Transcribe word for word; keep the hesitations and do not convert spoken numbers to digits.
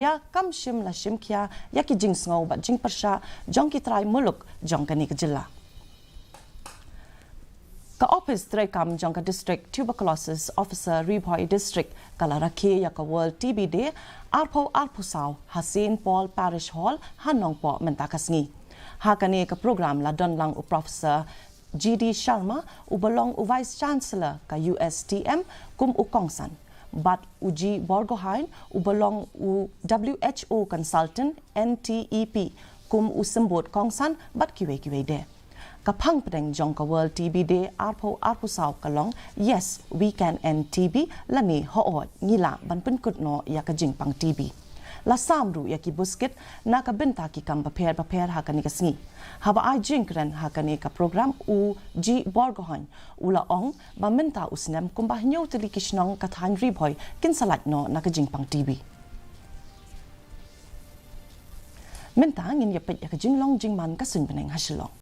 India kam shym la shim khia ïa ki jingsngew bad jingpyrshah jong ki trai muluk jong kane ka jylla. Ka ophis treikam jong ka District Tuberculosis Officer Ri Bhoi District ka la rakhe ïa ka World T B Day arphew arphew saw ha Saint Paul Parish Hall ha Nongpoh mynta ka sngi. Ha kane ka program la don lang u Professor G D Sharma, u ba long u Vice Chancellor ka U S T M, kum u kongsan. Bad u G Borgohain, u ba long u W H O Consultant, N T E P, kum u symbud kongsan, bad kiwei kiwei de. Ka phang pdeng jong ka World T B Day arphew arphew saw ka long, "Yes, we can end T B," lane "Hooid, ngi lah ban pynkut noh ïa ka jingpang T B." La sam ruh ïa ki buskit na ka bynta ki kam bapher bapher ha kane ka sngi. Haba ai jingkren ha kane ka program u G Borgohain u la ong ba mynta u snem kumba hynñiew tylli ki shnong ka thaiñ Ri Bhoi kin sa lait noh na ka jingpang T B. Mynta ngin ïa peit ïa ka jinglong jingman ka suiñ bneng ha Shillong.